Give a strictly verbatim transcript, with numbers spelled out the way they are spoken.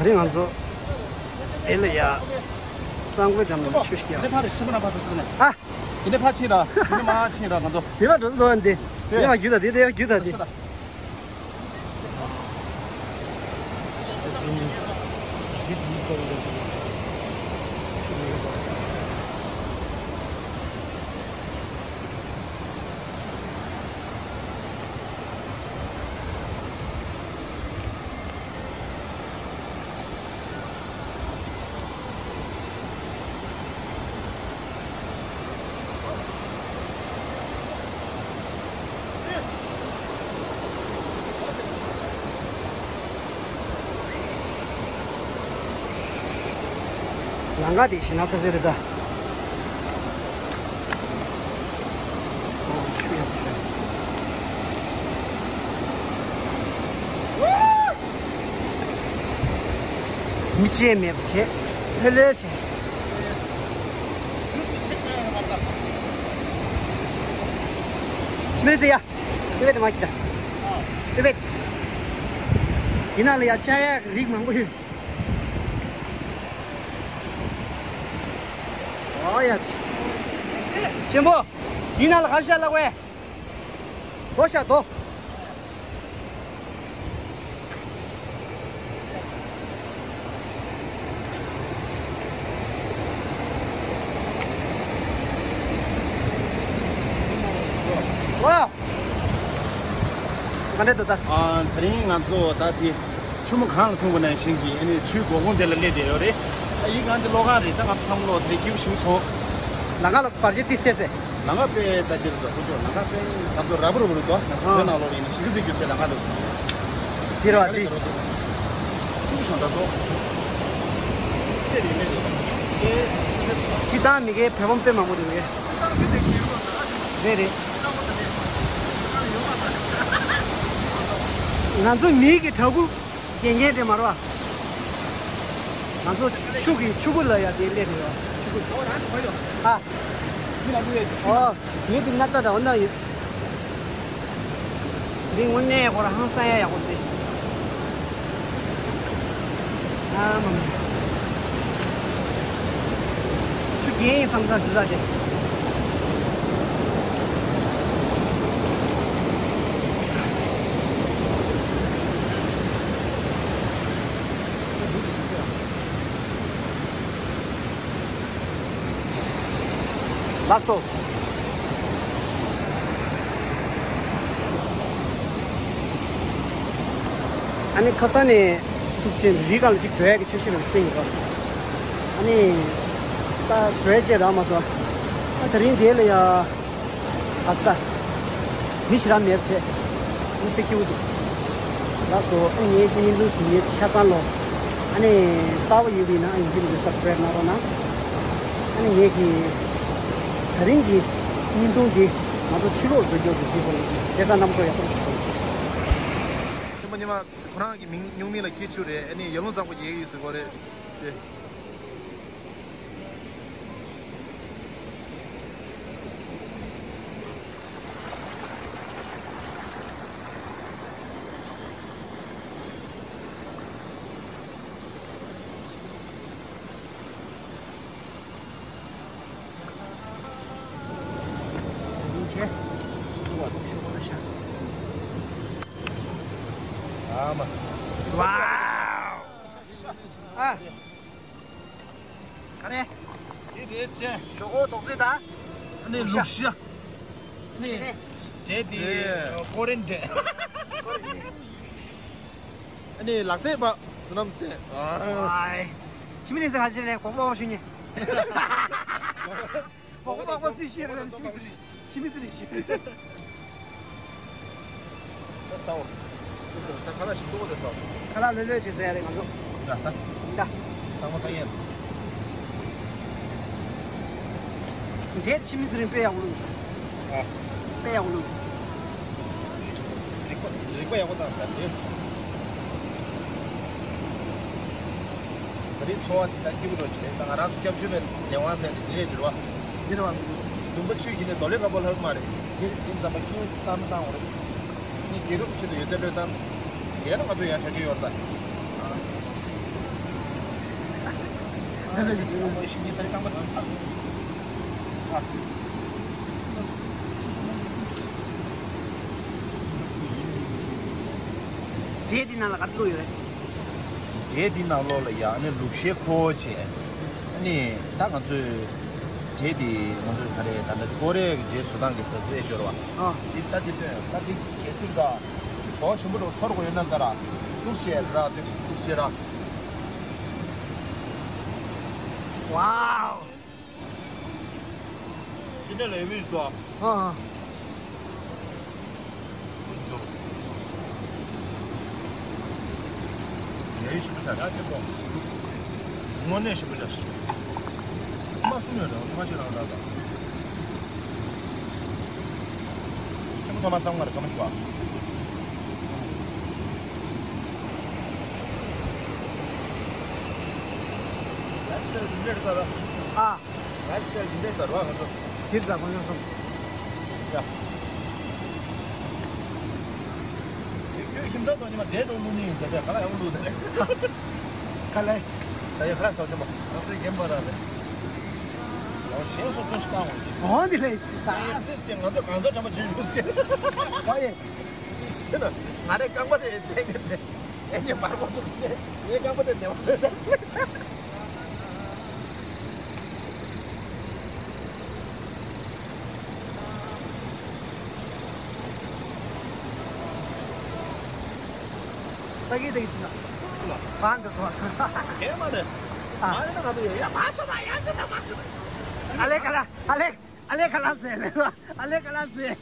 དེ་ང་ཚོ་དེ་ལ་ཡ་གཙང་པོའི་འགྲམ་ལ་ཆུ་ཞིག་ཡ། དེ་ཕར་རེད། ཕྱི་མ་ན་ཕར་འགྲོ་ཟེར་ནས། ཨ། དེ་ནས་ཕར་ཕྱིན་ར། དེ་ནས་མར་ཕྱིན་ར་ང་ཚོ། དེ་ཕར་འགྲོ་ཟེར་འདུག་ཨ། འདི་དེ་ཕར་རྒྱུག་ད། དེ་དེ་ཕར་རྒྱུག་ད་དེ། ལམ་ཁ་དེ་ཞེད་སྣང་ཚ་ཚ་རེད་ད། ཆུ་ཡག་ཆུ་ཡག་མི་ཆེ་མེད་པ་བྱས། ལྷོད་ལྷོད་བྱས། ཕྱི་མི་རྩེ་ཡ། ལྟོས་པས་དེ་མ་ཁྱི་ད། ལྟོས་པས། འདི་ནང་ལ་ཡ་ཅ་ཡག་རིགས་མང་པོ་ཡོད། ཨ་ཡ་ཆེ། ཆེན་པོ། འདི་ནང་ལ་ག་རེ་ཤར་ལབ་པས། རྡོ་ཤར་རྡོ། ཝའོ། ག་འདྲ་འདུག་ད། ཨ། དེ་རིང་ང་ཚོ་ད་དེ་ཆུ་མོ་གངས་ལ་ཐུག་པ་ནང་བཞིན་གྱི་ཨ་ནི་ཆུའི་སྒོ་ཁུང་དེ་ལ་སླེབས་བསྡད་ཡོད་རེད། ད་ཡིན་གང་དེ་གློག་ཁང་རེད། ད་ང་ཚོ་བསམ་བློ་དེ་སྐྱིད་པོ་ཞེ་པོ་བྱུང་། ལམ་ཁ་ལ་བར་ཆད་ཏིས་ཏེ་ཟེར། ལམ་ཁ་དཔེ་ད་འདིར་འདུག་སོ་ཅོག་ལམ་ཁ་དཔེ་ང་ཚོ་ར་བུ་ར་བུ་རུ་འདུག་ཨ། བོད་ནང་ལོགས་ལ་ཡིན་ན་གཞིས་ཀ་རྩེ་རྒྱུ་ཟེར་ལམ་ཁ་འདུག་འདིར་བ་འདི། སྐྱིད་པོ་བྱུང་ད་ཚོ། སྤྱིར་བཏང་མི་སྒེར་བོད་ཕམ་དཔེ་མང་པོ་འདུག་གས། རེད་རེད། ང་ཚོ་མི་གི་གྲྭ་ཁུག་རྒན་རྒན་དེ་མ་རེད་བ། ང་ཚོ་ཆུ་གི་ཆུ་ཁུག་ལ་ཡ་དེ་སླེབས་རེད་བ། ཆུ་ཁུག་ཨ། ཨོ། ངས་དེ་སྣ་ཏ་དང་འོ་ན་ཡོད། འདི་དངོས་གནས་ཁོ་རང་ཧང་སང་ཡ་ཡག་པོ་འདི། ཨ་མ་མ། ཆུ་རྒྱན་ཡིན་བསམ་ས་ཞུ་ས་དེ། ལགས་སོ། ཨ་ནི་ཁ་སང་ནས་ཐུག་ཆེན་རི་སྒང་ལ་ཅིག་འགྲོ་ཡ་གི་འཆར་གཞི་རང་ཞིག་བཏིང་ཡོད་པ། ཨ་ནི་ད་འགྲོ་ཡ་བཅས་རག་མ་སོང་། ཨ་དེ་རིང་དེ་ལ་ཡ། ཨ་ས། མི་ཞེ་དྲག་མེད་བྱས། ཨ་ནི་དཔེ་སྐྱིད་པོ་འདུག་ལགས་སོ། ཨ་ངའི་བརྙན་ཐུང་གཟིགས་མཁན་ཆ་ཚང་ལོ། ཨ་ནི་གསར་པ་ཡིན་པ་ཡིན་ན་ཨ་ཡིན་གཅིག་མིན་གཅིག་སབ་སི་ཀ་རེབ་གནང་རོགས་གནང་། ཨ་ནི་ངེད་ཀྱི་ད་རིང་གི་བརྙན་ཐུང་འདི་ང་ཚོ་ཕྱི་ལོགས་འགྲོ་རྒྱུ་གི་དེ་སྐོར་ལ་བྱས་ཙང་རྣམ་ཐར་ཡག་པོ་ཞིག་འདུག་ཆེན་པོ་ཉི་མ་ཁོ་རང་གི་མིང་སྨྱུག་མིང་ལ་སྐྱིད་ཆུ་རེད། ཨ་ནི་ཡར་ཀླུང་གཙང་པོ་རྒྱལ་ཡོད་ཟེར་གོ་རེད་དེ། ཨ་མ། ཝའོ། ཨ། ག་རེ། འདི་རེད་ཅེ། ཞོག་ཁོག་རྡོག་རྫིས་དང་། ཨ་ནི་ལུག་ཤ། ཨ་ནི། འབྲས་འདི། ཀོ་རེན་འབྲས། ཨ་ནི་ལག་རྩེད་པ། བསོད་ནམས་བསྟན། ཨའི། ཁྱིམ་མི་ནི་ཟ་ཁ་ཆེ་ནས་གོག་པོ་ཞུ་ཉེ། གོག་པོ་སི་ཤེར་རེད། ཁྱིམ་མི་ཟ་རེད་ཤི། ད་ས་འོ། ཤུ་ཤུ་ད་ཁ་ལག་ཞིམ་པོ་དེ་ས་འོ། ཁ་ལག་ལོས་ལོས་བྱེད་ཟེར་ཡ་རེད་ང་ཚོ། ཡ་ད། ད། ཚང་མ་ཚང་ཡན། འབྲས་ཕྱི་མི་ཚེ་རིང་དཔེ་ཡག་པོ་བླུགས། ཨ། དཔེ་ཡག་པོ་བླུགས། རིག་པ་རིག་པ་ཡག་པོ་དང་ད་འབྲས། ད་རེས་འཚོ་བ་དེ་ད་སྐྱིད་པོ་འགྲོ་བྱེད་ད་ང་རང་ཚོ་སྐྱབས་བཅོལ་བའི་ལས་དབང་ཟེར་དེ་རེད་འགྱུར་བ། འདི་རེད་བ། འདུན་པ་ཆོས་བཞིན་ནས་འདོད་ལས་ཁ་པོ་ལྷག་མ་རེད། འདི་འདི་ཙམ་པ་སྐྱིད་པོ་གཏམ་བཏང་བ་རེད། ནི་རྒྱལ་ཁབ་ཆེད་དུ་ཡོད་ཚད་བློས་བཏང་། ཟེར་ན་ང་ཚོ་ཡང་གྲ་སྒྲིག་ཡོད་རེད་ད། ད་ནི་ཞིག་ཡོད་མོ་ཞིག་ངས་ད་རེས་རྐང་པ་དང་། འབྲས་འདི་ནང་ལ་ག་རེ་བླུགས་ཡོད་རེད། འབྲས་འདི་ནང་ལོགས་ལ་ཡ་ཨ་ནི་ལུག་ཤའི་ཁོ་བྱས། ཨ་ནི་ད་ང་ཚོས་འབྲས་འདི་ང་ཚོས་ག་རེ་ད་ལྟ་ཀོ་རེ་གི་འབྲས་བཟོ་སྟངས་ཀྱི་ཟ་ཚོད་ཅོར་བ། ཨ། འདི་ད་འདི་སྟོན་ད་འདི་གལ་སྲིད་ད་གྲོགས་ཞིམ་པོ་རོ་ཚོར་དགོས་ཡོད་ན་ད་ར་ལུག་ཤའི་ར་འདི་ལུག་ཤའི་ར། ཝའོ། དེ་འདྲ་ལས་མི་འདུག་ཨ། ཨ། ཡ་ཡི་ཞིམ་པོ་ཤ་ཤ་ཆེན་པོ། དངོས་གནས་ཞིམ་པོ་ཤ་ཤ། མ་སུ་ནས་རང་མ་ཆེ་རང་རང་དང་། ཆེན་པོ་ཐོག་མ་གཙང་མ་རེད་ཀ་མ་ཤི་བ། ལ་ཕྱི་ལ་ཡིན་འདྲེ་ད་ལ། ཨ། ལ་ཕྱི་ལ་ཡིན་འདྲེ་ད་རོ་ང་ཚོ། དེ་ད་ཁོང་ཚོ་སོང་། ཡ། ཁྱོད་ཁྱིམ་ཚང་དང་ཉི་མ་འདྲེ་འགྲོ་ལུགས་ནི་ཡིན་ཟེར་བས་ག་ལ་ཡང་ལུགས་ཟེར་ལེ། ག་ལེ། ད་ཡ་ག་ལ་ཟ་ཆོམ་པ། ང་ཚོའི་རྒན་པ་ར་ལེ། ཡང་གཞན་སོ་སོ་ཞིག་བཏང་འོང་གི། འོང་དེ་ལེ། ད་ཨ་སིས་ཀྱི་ང་ཚོ་གང་ཚོ་འགྲམ་པ་བྱེད་ཞུགས་ཀྱི། ད་ཡེ། ཤི་ན། ང་རའི་རྐང་པ་དེ་ཐེན་གྱི་ཐེན། ཨེ་ཉེ་བར་མོ་དེ་ཐེན། ངའི་རྐང་པ་དེ་ནེ་བ་བཟོས་ཤག་ད་གི་ད་གི་ཕྱིན་ན། ཕྱིན་ན། བང་དུ་སོང་། ཨེ་མ་ནི། ཨ། མ་ནི་ང་ཚོ་ཡ་ཡ་མ་ཤོད་ད་ཡ་ཅི་ད་མ་ཤོད། ཨ་ལེ་ཁ་ལ་ཨ་ལེ་ཨ་ལེ་ཁ་ལ་ཟེར་ལེ་ཨ་ལེ་ཁ་ལ་ཟེར།